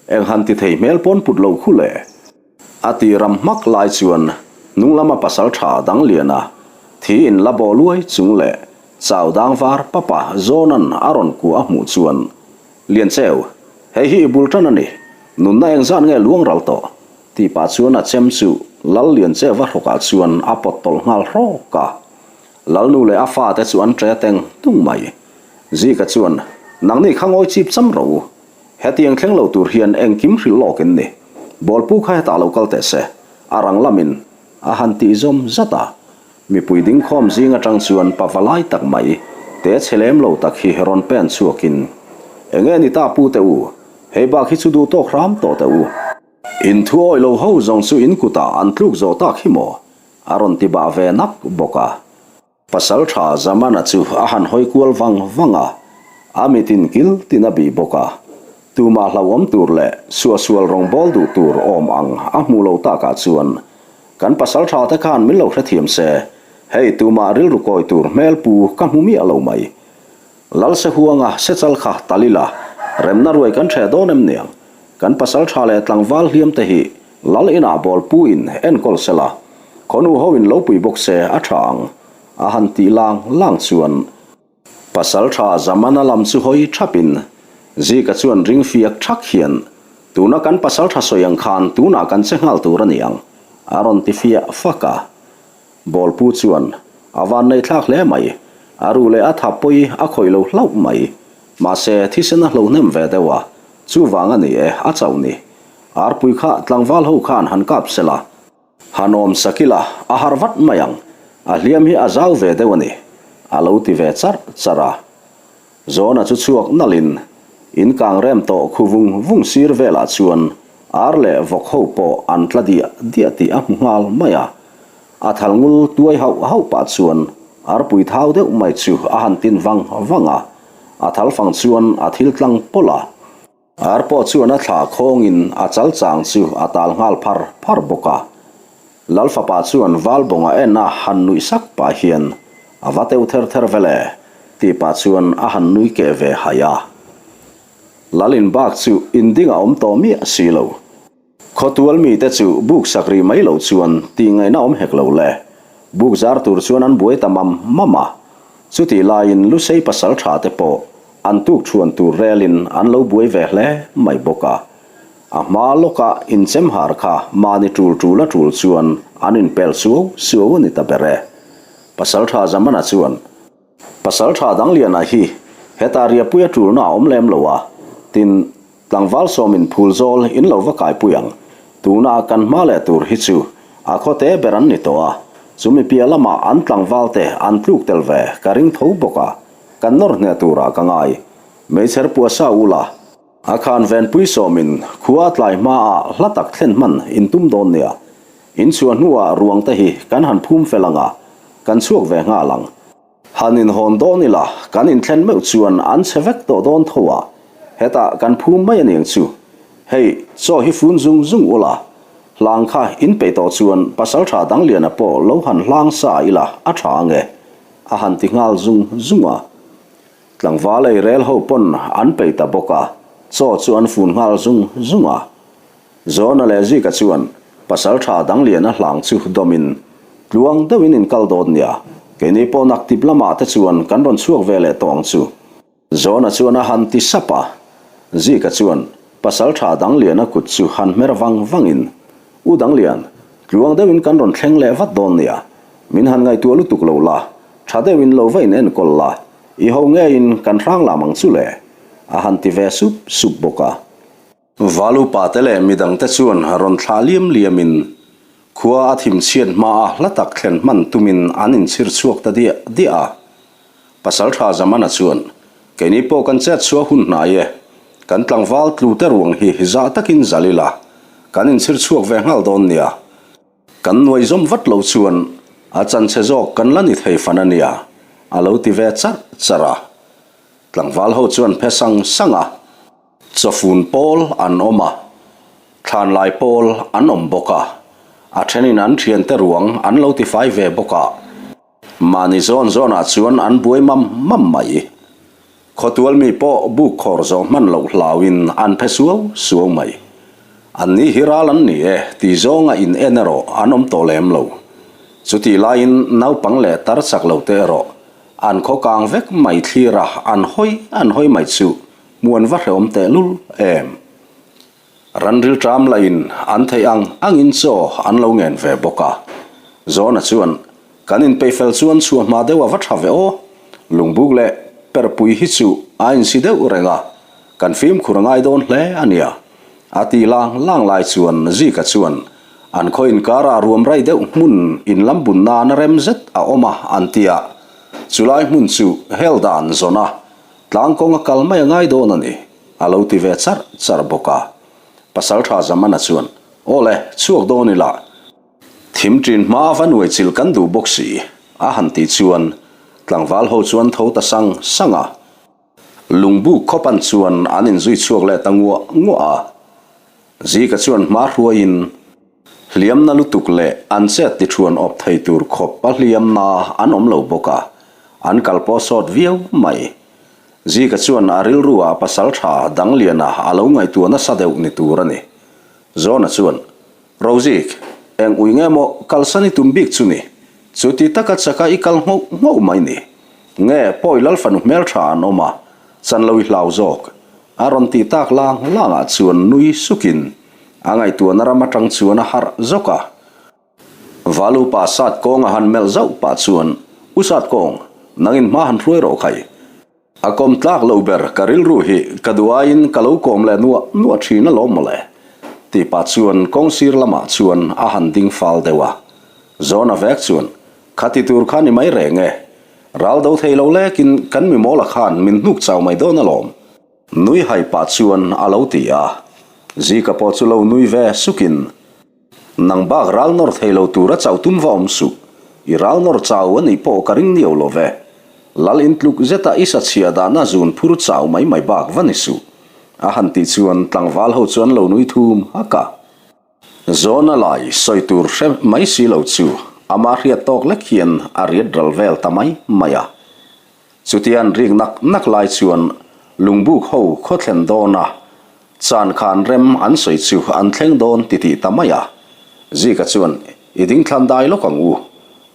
eng han ti thei hmel pawn put lo khu le. A ti ram hmak lai chuan hnung lama pasal tha dang liana thi in la bawh luai chung leh chau dang var papa Zawnan a rawn kuah a hmuh chuan, Liancheu, hei hi i bul tan a ni, nunna engzat nge luang ral tawh? Tih pah chuan a chem chu Lal Liancheva hrawkah chuan a pawt tawlh nghal hrawk a. Lalnu leh a fate chu an ṭe teng tung mai. Zika chuan, Nangni kha ngawi chip cham rawh u. Hetiang thleng lo tur hian engkim hrilh lawk in ni. Bawlpu kha hetah lo kal teh se, a rang lamin a han tih zawm zat a. Mipui dingkhawm zing atang chuan pa valai tak mai, te chhe lem lo tak hi rawn pen chhuakin, Enge ni ta pu teh u, hei bak hi chu duh tawk hram tawh teh u. In thu awih lo ho zawng chu in kutah an tluk zawh tak hi maw? A rawn ti bah ve nak bawk a. Pasal tha Zamana chu a han hawi kual vang vang a, a mitin kil tin a bih bawk a. Tumah hlauhawm tur leh suahsual rawngbawl duh tur awm ang a hmuh lo takah chuan kan pasal tha te khan min lo hrethiam se, hei tumah rilru kawi tur hmel pu ka hmu miah lo mai. Lal Sehuanga sechal kha Talila remna ruai kan ṭheh dawn em niang? Kan pasal ṭha leh tlangval hliam te hi Lal inah bawl pu in enkawl sela, khawnu ho in lo pui bawk se a ṭha ang, a han tih lang lang chuan pasal ṭha Zamana lam chu hawi ṭhap in Zika chuan ring fiak ṭhak hian tuna kan pasal ṭha sawi ang khan tunah kan che nghal tur a ni ang, a rawn ti fiah fak a. Bawlpu chuan, A van nei thlak hle mai. A ruh leh a tha pawi a khawih lo hlauh mai. Mahse, thisen a hlo hnem ve deuh a, chuvang a ni e, a chauh ni. Arpui kha tlangval ho khan han kap se la. Han awm sak ila, a harh vat mai ang. A hliam hi a zau ve deuh a ni, a lo ti ve charh charh a. Zawna chu chhuak nalhin, in kang rem tawh khu vung vung sir velah chuan ar leh vawk ho pawh an tla diah diah tih a hmu nghal mai a. A thal ngul tuai hauh hauh pah chuan arpui thau deuh mai chu a han tin vang vang a, a thal fang chuan a thil tlang pawlh a. Ar pawh chuan a thla khawngin a chal chang chu a tal nghal phar phar bawk a. Lal fapa chuan Valbawnga en a han nuih sak pah hian a va teu ther ther vel e tih pah chuan a han nui keh ve haih a. Lal in bak chu in ding a awm tawh miah si lo. Khawtual mite chu buk sak rih mai loh chuan tih ngaihna awm hek lo le. Buk zar tur chuan an buai ta mam mam a. Chutih laiin Lusei pasal tha te pawh an tuk chhuan tur relin an lo buai ve hle mai bawk a. A hma lawka inchem har kha mahni tul tul a tul chuan an inpel suau suau a ni ta ber e. Pasal tha Zamana chuan. Pasal tha Dangliana hi heta riapuia tulna a awm lem lo a, tin, tlangval sawmin phul zawl in lo va kaipui ang. Tuna kan hma leh tur hi chu a khawte ber an ni tawh a, chumi piah lamah an tlangval te an tluk tel ve ka ring tho bawk a, kan nawr hneh turah ka ngai. Meichher puasa ula, a khan venpui sawmin khua tlai hmaah hla tak thlen hman in tum dawn nia. In chhuah hnuah ruang te hi kan han phum fel ang a, kan chhuak ve nghal ang. Han inhawn dawn ila, kan inthlen meuh chuan an chhe vek tawh dawn tho a, hetah kan phum mai aniang chu. Hei, chaw hi fun zung zung ula, hlang kha in peih tawh chuan pasaltha Dangliana pawh lo han hlang sa ila a tha ange, a han ti nghal zung zung a. Tlangval ei rel ho pawn an peih ta bawk a, chaw chu an fun nghal zung zung a. Zawna leh Zika chuan pasal tha dang lian a hlang chu dawmin tluang deuhin in kal dawn nia, keini pawh naktip lamah te chuan kan rawn chhuak ve leh tawh ang chu. Zawna chuan a han ti sap a, Zika chuan pasal tha dang lian a kut chu han hmer vang vangin, U Danglian, tluang deuhin kan rawn thleng leh vat dawn nia. Min han ngaihtuah lutuk lo la, tha deuhin lo va in enkawl la, i ho ngeiin kan hrang lam ang chu le, a han ti ve sup sup bawk a. Valupa te leh midangte chuan rawn thlah liam liamin khua a thim chhiat hmaa hla tak thlen hman tumin an inchhir chhuak ta diah diah a. Pasaltha Zamana chuan, Keini pawh kan chet chhuah hun hnai e, kan tlangval tlu te ruang hi zah takin zal ila, kan inchhir chhuak ve nghal dawn nia. Kan nuai zawm vat lo chuan a chanchhe zawk kan la ni thei fan a nia, a lo ti ve charh charh a. Tlangval ho chuan phe sang sang a. Chawfun pawl an awm a, thlanlai pawl an awm bawk a, a thenin an thiante ruang an lo tifai ve bawk a, mahni zawn zawnah chuan an buai mam mam mai. Khawtual mi pawh buk khawr zawh hman loh hlauin an phe suau suau mai. An ni hi ral an ni e ti zawnga in en erawh an awm tawh lem lo. Chutih laiin naupang leh tar chak lo te erawh an khaw kang vek mai thlir a, an hawi an hawi mai chu Hmuan va hrehawm tehlul em? Ranril ṭam lahin an theih ang angin chaw an lo ngen ve bawk a. Zawna chuan, Kan inpeihfel chuan chhuah hma deuh a va ṭha ve aw. Lungbuk leh perpui hi chu a insi deuh reng a, kan fimkhur a ngai dawn hle a nia. A tih lang lang lai chuan Zika chuan an khaw inkarah ruam rai deuh hmun inlam bun nana rem zet a awm a an ti a. Chulai hmun chu hel dan zawn a Tlang kawng a kal mai a ngai dawn a ni, a lo ti ve charh charh bawk a. Pasaltha Zamana chuan, Aw le, chhuak dawn ila. Thim ṭin hma a va nuai chilh kan duh bawk si, a han tih chuan tlangval ho chuan tho ta sang sang a. Lungbuk khawpan chuan an inzui chhuak leh ta nguah nguah a. Zika chuan hma hruaiin hliamna lutuk leh an chet ti thuan awp thei tur khawp a hliamna an awm lo bawk a, an kal pawh sawt viau mai. Zika chuan a rilru ah pasal tha Dangliana a lo ngaihtuah nasa deuh ni tur a ni. Zawna chuan, Rozik, eng ui nge maw kalsan i tum bik chu ni? Chuti taka chaka i kal nghauh nghauh mai ni. Nge pawi Lalfanu hmeltha an awm a, chan lo i hlau zawk. A rawn tih tak lang langah chuan nui sukin a ngaihtuahna ram atang chuan a harh zawk a. Valupa sat kawng a han melh zauh pah chuan, U sat kawng, nangin hma han hruai rawh khai. A kawm tlak lo ber ka rilru hi ka duh aiin ka lo kawm leh nuah nuah thin alawm mawle, tih pah chuan kawng sir lamah chuan a han ding fal deuh a. Zawna vek chuan, Khati tur kha ni mai reng e. Ral do thei lo lekin kan mi mawla khan min hnuk chau mai dawn alawm. Nui hai pah chuan a lo ti a. Zika pawh chu lo nui ve sukin, Nang bak ral nawr thei lo tura chau tum va awm suh. I ral nawr chau a nih pawh ka ring niau lo ve. Lal in tluk zeta i sa chhia dahna zun phur chau mai mai bak va ni suh. A han tih chuan tlangval ho chu an lo nui thum hak a. Zawna lai sawi tur hre mai si lo chu ama hriat tawk lek hian a riat ral vel ta mai mai a. Chutia an rik nak nak lai chuan lungbuk ho khaw thlen dawn a, chan khan rem an sawi chu an thleng dawn ti tih ta mai a. Zika chuan, I ding thlan dai lawk ang u.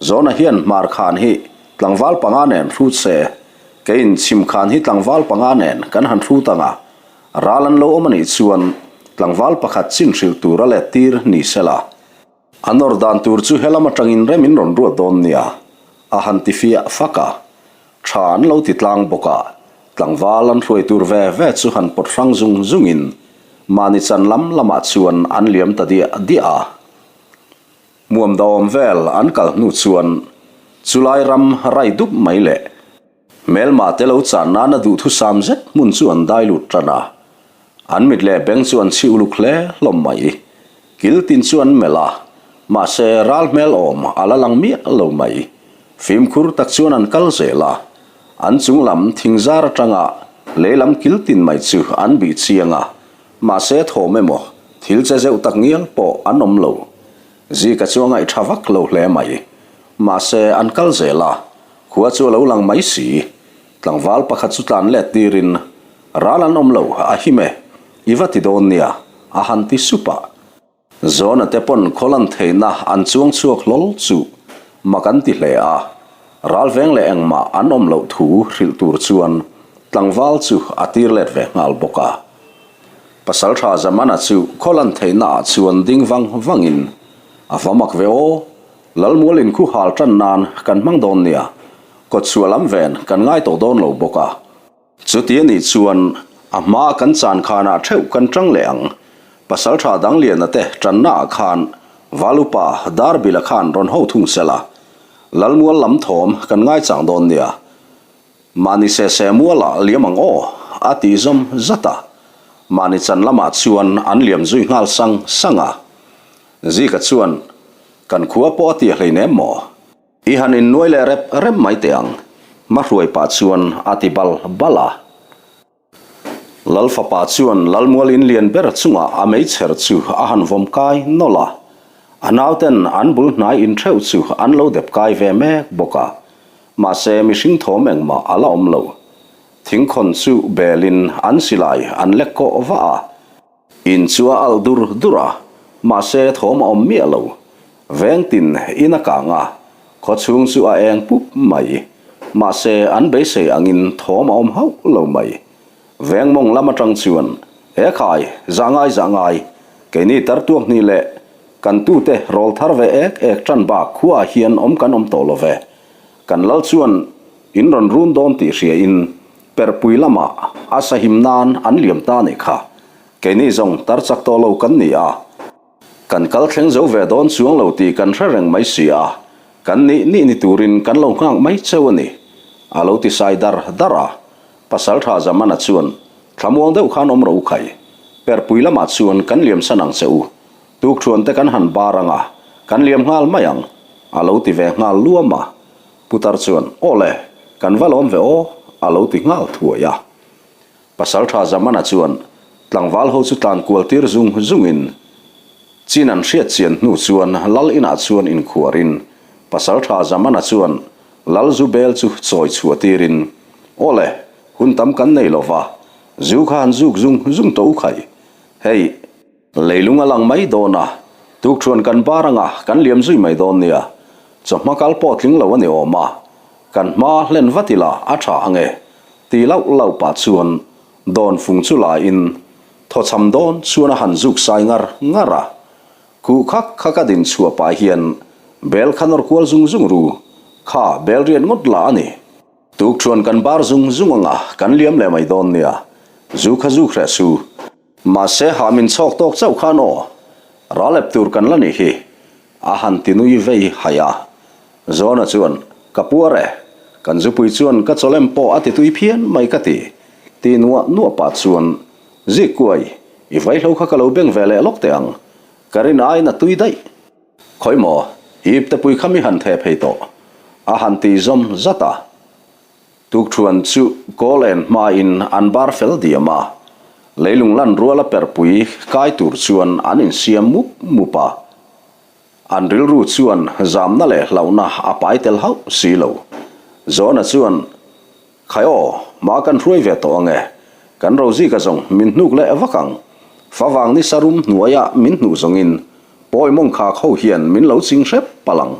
Zawna hian hmar khan hi tlangval panga nen hrut se, keiin chhim khan hi tlangval panga nen kan han hrut ang a, Ral an lo awm a nih chuan tlangval pakhat chin hrilh tur a let tir ni sela, a nawr dan tur chu helam atangin rem in rawn ruat dawn nia, a han ti fiah fak a. Tha an lo ti tlang bawk a, tlangval an hruai tur ve ve chu han pawt hrang zung zungin mahni chan lam lamah chuan an liam ta diah diah a. Hmuam dawm vel an kal hnu chuan chulai ram rai dup mai leh Hmelmah te lo chan nana duhthusam zet hmun chu an dai lut tan a. An mit leh beng chu an chhi uluk hle hlawm mai. Kil tin chu an melh a, mahse ral hmel awm a la lang miah lo mai. Fimkhur tak chuan an kal zel a. An chung lam thingzar atanga lei lam kil tin mai chu an bih chiang a, mahse thawm emaw thil che zeuh tak ngial pawh an awm lo. Zika chu a ngaih tha vak lo hle mai. Mahse an kal zel a, Khua chu a lo lang mai si. Tlangval pakhat chu tlan let tirin, Ral an awm lo, a him e. I va ti dawn nia, a han ti sup a. Zawna te pawn khawlan theihna an chuang chhuak hlawl chu mak an ti hle a. Ral veng leh engmah an awm loh thu hrilh tur chuan tlangval chu a tir let ve nghal bawk a. Pasaltha Zamana chu khawlan theihna ah chuan ding vang vangin, A va mak ve aw! Lalmual inkhu hal tan nan kan hmang dawn nia, kawtchhuah lam ven kan ngai tawh dawn lo bawk a. Chuti a nih chuan a hmaa kan chan khanah theuh kan tang leh ang. Pasaltha Dangliana te tannaah khan Valupa Darbila khan rawn ho thung se la, Lalmual lam thawm kan ngaichang dawn nia. Mahni se se mualah liam ang aw, a tih zawm zat a. Mahni chan lamah chuan an liam zui nghal sang sang a. Zika chuan, Kan khua pawh a ti hleinem maw? I han innuai leh rep rep mai teh ang, hmahruai pah chuan a ti bal bal a. Lal fapa chuan Lalmual in lian ber chungah a meichher chu a han vawm kai nawlh a. A nauten an bul hnai intheuh chu an lo dep kai ve mek bawk a. Mahse mihring thawm engmah a la awm lo. Thingkhawn chu belin an silai an lek kawh vah a. In chu a alh dur dur a, mahse thawm a awm miah lo. Veng tin in a kang a, khaw chhung chu a eng pup mai. Mahse an beisei angin thawm a awm hauh lo mai. Veng mawng lam atang chuan, He khai, zah ngai zah ngai, keini tar tuak hnih leh kan tute rawl thar ve ek ek tan bak khuaah hian awm kan awm tawh lo ve. Kan lal chuan in rawn run dawn tih hria in Perhpui lamah a sahim nan an liam ta nih kha. Keini zawng tar chak tawh lo kan ni a. Kan kal thleng zo ve dawn chuang lo tih kan hre reng mai si a. Kan nih nih ni turin kan lo nghak mai cheu a ni. A lo ti sai dar dar a. Pasaltha Zamana chuan, Thlamuang deuh khan awm rawh u khai. Perhpui lamah chuan kan liam san ang che u. Tukthuan te kan han bar ang a, kan liam nghal mai ang. A lo ti ve nghal luam a. Putar chuan, Aw le, kan va lawm ve aw, a lo ti nghal thuai a. Pasaltha Zamana chuan tlangval ho chu tlan kual tir zung zungin chin an hriat chian hnu chuan lal inah chuan inkhuarin Pasaltha Zamana chuan lal zu bel chu chawi chhuah tirin, Aw le, hun tam kan nei lo va, zu kha han zuk zung zung tawh u khai. Hei. Leilung a lang mai dawn a, tukṭhuan kan bar anga kan liam zui mai dawn nia. Chawhma kal pawh tling lo a ni awm a, kan hma hlen vat ila a ṭha ang e, ti lauh lauh pah chuan dawn fung chu la in thawchham dawn chuan a han zuk sai ngar ngar a. Khuh khak khak a din chhuah pah hian bel kha nawr kual zung zung ru, kha bel riat ngawt la a ni. Tukṭhuan kan bar zung zung anga kan liam leh mai dawn nia, zu kha zuk hreh su. Mahse ha min chhawk tawk chauh khan aw, ral ep tur kan la nih hi, a han ti nui vei haih a. Zawna chuan, Ka puar e, kan zupui chuan ka chawlem pawh a ti tui phian mai ka ti, ti nuah nuah pah chuan, Zik kuai, i vaihlo kha ka lo beng ve leh lawk teh ang, ka rin aiin a tui daih. Khawi maw, ip te pui kha mi han theh phei tawh, a han ti zawm zat a. Tukṭhuan chu kawl en hmain an bar fel diam a, leilung lan ruala perhpui kai tur chuan an insiam mup mup a. An rilru chuan zamna leh hlauhna a pai tel hauh si lo. Zawna chuan, Khai aw, hma kan hruai ve tawh ange, kan Rozika zawng min hnuk leh vak ang. Favang ni sarum hnuaia min hnuh zawngin pawi mawng khak ho hian min lo ching hrep palh ang.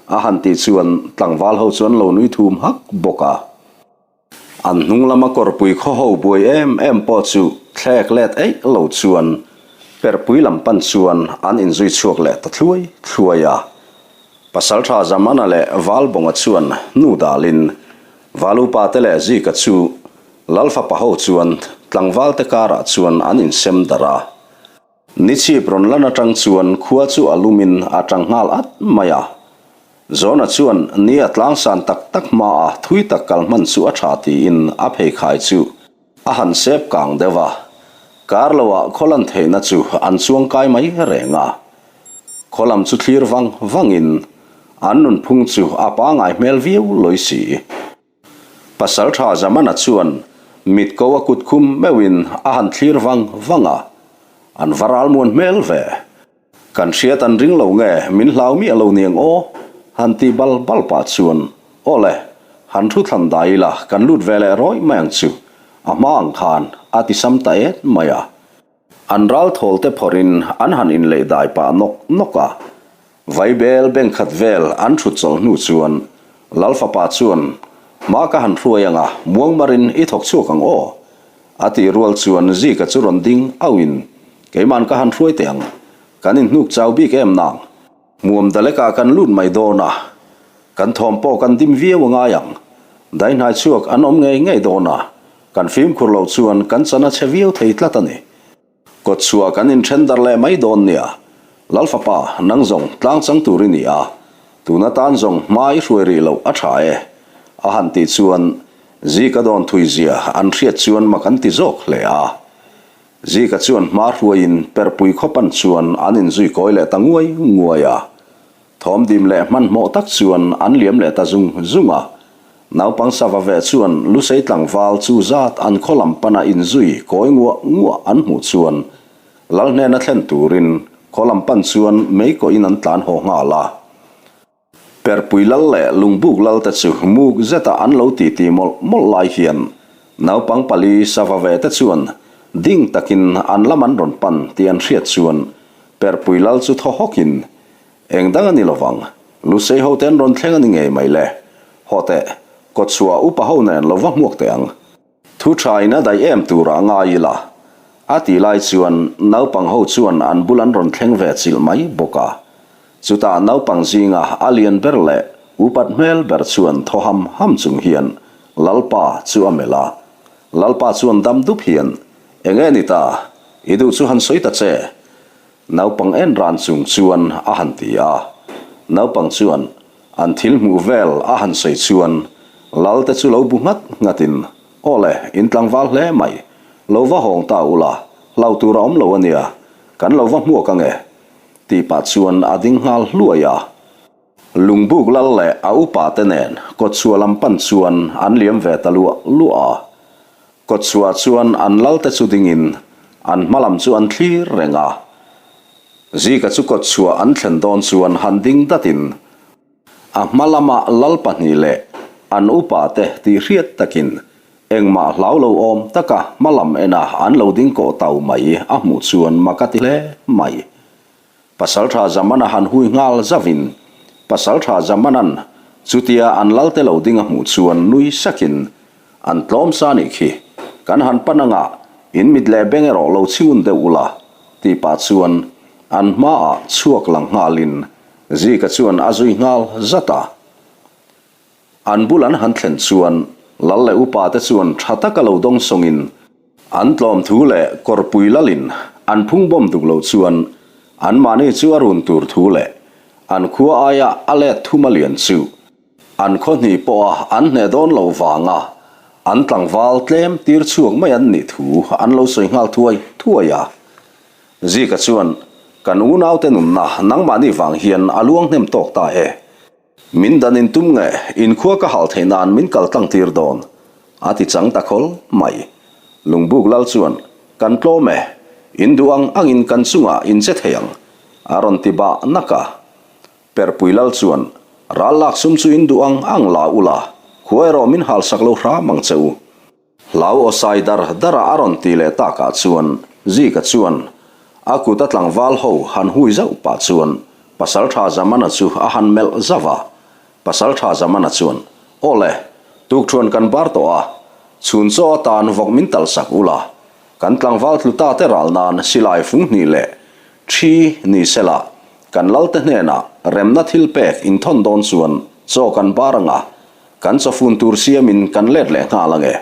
A han tih chuan tlangval ho chuan lo nui thum hak bawk a. An hnung lama kawrpui khaw ho buai em em pawh chu thlek let eih lo chuan perhpui lam pan chuan an inzui chhuak leh ta thluai thluai a. Pasaltha Zamana leh Valbawnga chuan hnu dalin Valupa te leh Zika chu Lalfapa ho chuan tlangval te karah chuan an insem darh a. Nichhip rawn lan atang chuan khua chu a lumin a tang nghal at mai a. Zawna chuan ni a tlangsan tak tak hmaa thui tak kal hman chu a tha tiin a pheikhai chu a han sep kang deuh a. Kar loah khaw lan theihna chu an chuang kai mai reng a. Khaw lam chu thlir vang vangin an nunphung chu a pangai hmel viau lawi si. Pasaltha Zamana chuan mit ko a kut khum meuhin a han thlir vang vang a, an va ralmuan hmel ve. Kan hriat an ring lo nge min hlau miah lo niang aw? Han tih bal bal pah chuan, Aw le, han thu thlan dai ila kan lut ve leh rawih mai ang chu, a hma ang khan a ti sam ta et mai a. An ral thawl te phawrhin an han inleih dai pah nawk nawk a. Vaibel beng khat vel an thut chawlh hnu chuan Lal fapa chuan, Hma ka han hruai anga muangmarin i thawk chhuak ang aw? A tih rual chuan Zika chu rawn ding auhin, Keiman ka han hruai teh ang, kan inhnuk chau bik em nang? Hmuam dalekah kan lut mai dawn a, kan thawm pawh kan dim viau a ngai ang. Daihnai chhuak an awm ngei ngei dawn a, kan fimkhur loh chuan kan chan a chhe viau thei tlat a ni. Kawtchhuah kan inthen darh leh mai dawn nia. Lal fapa, nang zawng tlang chang tur i ni a, tun atan zawng hma i hruai rih loh a tha e, a han tih chuan Zika dawn thui zia an hriat chuan mak an ti zawk hle a. Zika chuan hma hruaiin perhpui khawpan chuan an inzui kawi leh ta nguai nguai a. Thawm dim leh hmanhmawh tak chuan an liam leh ta zung zung a. Naupang sava ve chuan Lusei tlangval chu zat an khaw lam pana inzui kawi nguah nguah an hmuh chuan Lal hnena thlen turin khaw lam pan chuan mei kawhin an tlan haw nghal a. Perhpui lal leh Lungbuk lal te chu muk zeta an lo titi mawlh mawlh lai hian naupang pali sava ve te chuan ding takin an lam an rawn pan tih an hriat chuan Perhpui lal chu thaw hawkin Eng dang a ni lovang, Lusei ho te an rawn thleng a ni ngei mai le. Haw teh, kawtchhuah upa ho nen lo va hmuak teh ang. Thu tha in a daih em tur ah ngai ila. A tih lai chuan naupang ho chuan an bul an rawn thleng ve chilh mai bawk a. Chutah naupang zinga a lian ber leh upat hmel ber chuan thaw ham ham chung hian Lalpa chu a melh a. Lalpa chuan dam dup hian, Enge ni ta? I duh chu han sawi ta che. Naupang en ran chung chuan a han ti a. Naupang chuan an thil hmuh vel a han sawi chuan Lal te chu lo bu nghat nghatin, Aw le, in tlangval hle mai. Lo va hawng ta ula, hlau tur a awm lo a nia. Kan lo va hmuak ange. Tih pah chuan a ding nghal hluai a. Lungbuk lal leh a upa te nen kawtchhuah lam pan chuan an liam ve ta luah luah a. Kawtchhuah chuan an lal te chu dingin an hma lam chu an thlir reng a. Zika chu kawtchhuah an thlen dawn chuan han ding datin a hma lama lal pahnih leh an upa te tih hriat takin engmah hlau lo awm taka hma lam ena an lo ding kawh tau mai a hmuh chuan mak a ti hle mai. Pasalṭha Zamana han hui nghal zauhin Pasalṭha Zamanan chutia an lalte lo ding a hmuh chuan nui sakin, An tlawm sa nih khi, kan han pan anga in mit leh beng erawh lo chhiun deuh ula, tih pah chuan an hmaah chhuak lang nghalin Zika chuan a zui nghal zat a. An bul an han thlen chuan lal leh upa te chuan tha taka lo dawng sawngin an tlawm thu leh kawrpui lalin an phung bawm duk lo chuan anmahni chu a run tur thu leh an khua aia a let thum a lian chu an khaw hnih pawha an hneh dawn loh vanga an tlangval tlem tir chhuak mai an nih thu an lo sawi nghal thuai thuai a. Zika chuan, Kan unaute nunna nangmahni vang hian a luang hnem tawk ta e. Min dan in tum nge, in khua ka hal theih nan min kal tlang tir dawn, a ti chang ta khawl mai. Lungbuk lal chuan, Kan tlawm e, in duh ang angin kan chungah in che thei ang, a rawn ti bah nak a. Perhpui lal chuan, Ral lak sum chu in duh ang ang la ula, khua erawh min hal sak lo hram ang che u. Hlau aw sai dar dar a a rawn ti leh takah chuan Zika chuan a kut a tlangval ho han hui zauh pah chuan Pasaltha Zamana chu a han melh zauh a. Pasaltha Zamana chuan, Aw le, tukṭhuan kan bar tawh a, chhun chaw atan vawk min talh sak ula, kan tlangval tlu ta te ral nan silai fung hnih leh ṭhi ni sela kan lalte hnenah remna thil pek inthawn dawn chuan chaw kan bar anga Kan chawfun tur siamin kan let leh nghal ange,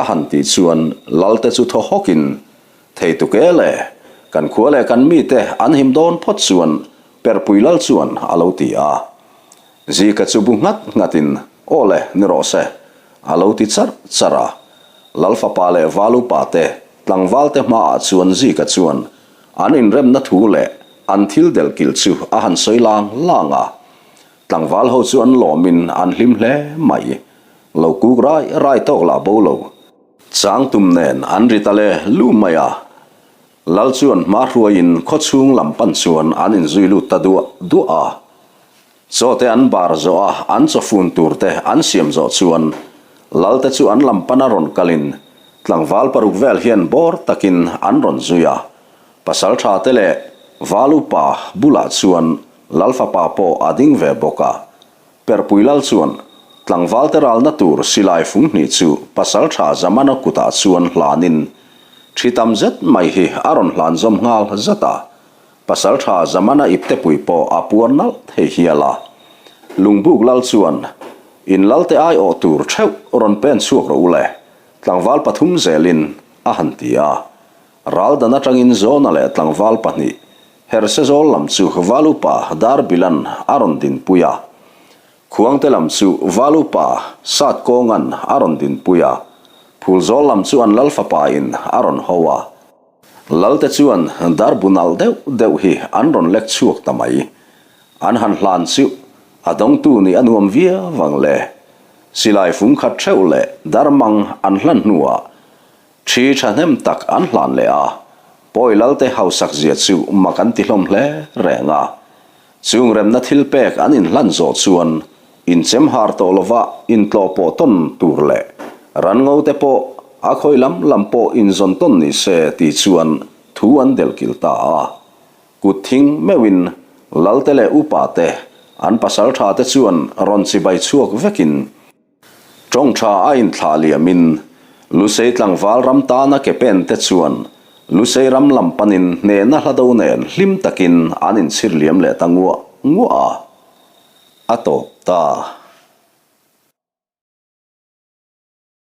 a han tih chuan Lalte chu thaw hawkin, Thei tuk e le, kan khua leh kan mite an him dawn phawt chuan Perhpui Lal chuan a lo ti a. Zika chu bu nghat nghatin, Aw le, ni rawh se, a lo ti charh charh a. Lal fapa leh val upa te, tlangval te hmaah chuan Zika chuan an inremna thu leh an thil delhkilh chu a han sawi lang lang a. Tlangval ho chu an lawmin an hlim hle mai. Lo kuk rai rai tawk lah bo lo. Chang tum nen an ri ta le lu mai a. Lal chuan hma hruaiin khawchhung lam pan chuan an inzui lut ta duah duah a. Chaw te an bar zawh a, an chawfun tur te an siam zawh chuan Lal te chu an lam pana rawn kalin tlangval paruk vel hian bawr takin an rawn zui a. Pasaltha te leh Val upa bulah chuan Lal fapa pawh a ding ve bawk a. Perhpui Lal chuan tlangvalte ralna tur silai fung hnih chu pasaltha Zamana kutah chuan hlanin thi tam zet mai hi a rawn hlan zawm nghal zat a. Pasalṭha Zamana iptepui pawh a puar nalh thei hial a. Lungbuk lal chuan, In lalte aiawh tur ṭheuh rawn pen chhuak rawh u le, tlangval pathum zelin a han ti a. Ral dan aṭangin Zawna leh tlangval pahnih Herhsezawl lam chu Val upa Darbilan a rawn dinpui a. Khuangte lam chu Val upa Satkawngan a rawn dinpui a. Phulzawl lam chu an lal fapain a rawn ho a. Lalte chuan darbu nalh deuh deuh hi an rawn lek chhuak ta mai. An han hlan chu a dawngtu nih a nuam viau ang le. Silai fung khat theuh leh darmang an hlan hnuah thi thahnem tak an hlan leh a, pawi Lalte hausak zia chu mak an ti hlawm hle reng a. Chung remna thil pek an inhlan zawh chuan inchem har tawh lova intlawh pawh tawn tur leh ranngo te pawh a khawi lam lam pawh inzawn tawn ni se ti chuan thu an delhkilh ta a. Kut thing meuhin Lalte leh upa te an pasal tha te chuan rawn chibai chhuak vekin Tawng tha a inthlah liamin Lusei tlangval ram tana ke pen te chuan Lusei ram lam panin hnehna hla do nen hlim takin an inchhir liam leh ta nguah nguah a. A tawp ta.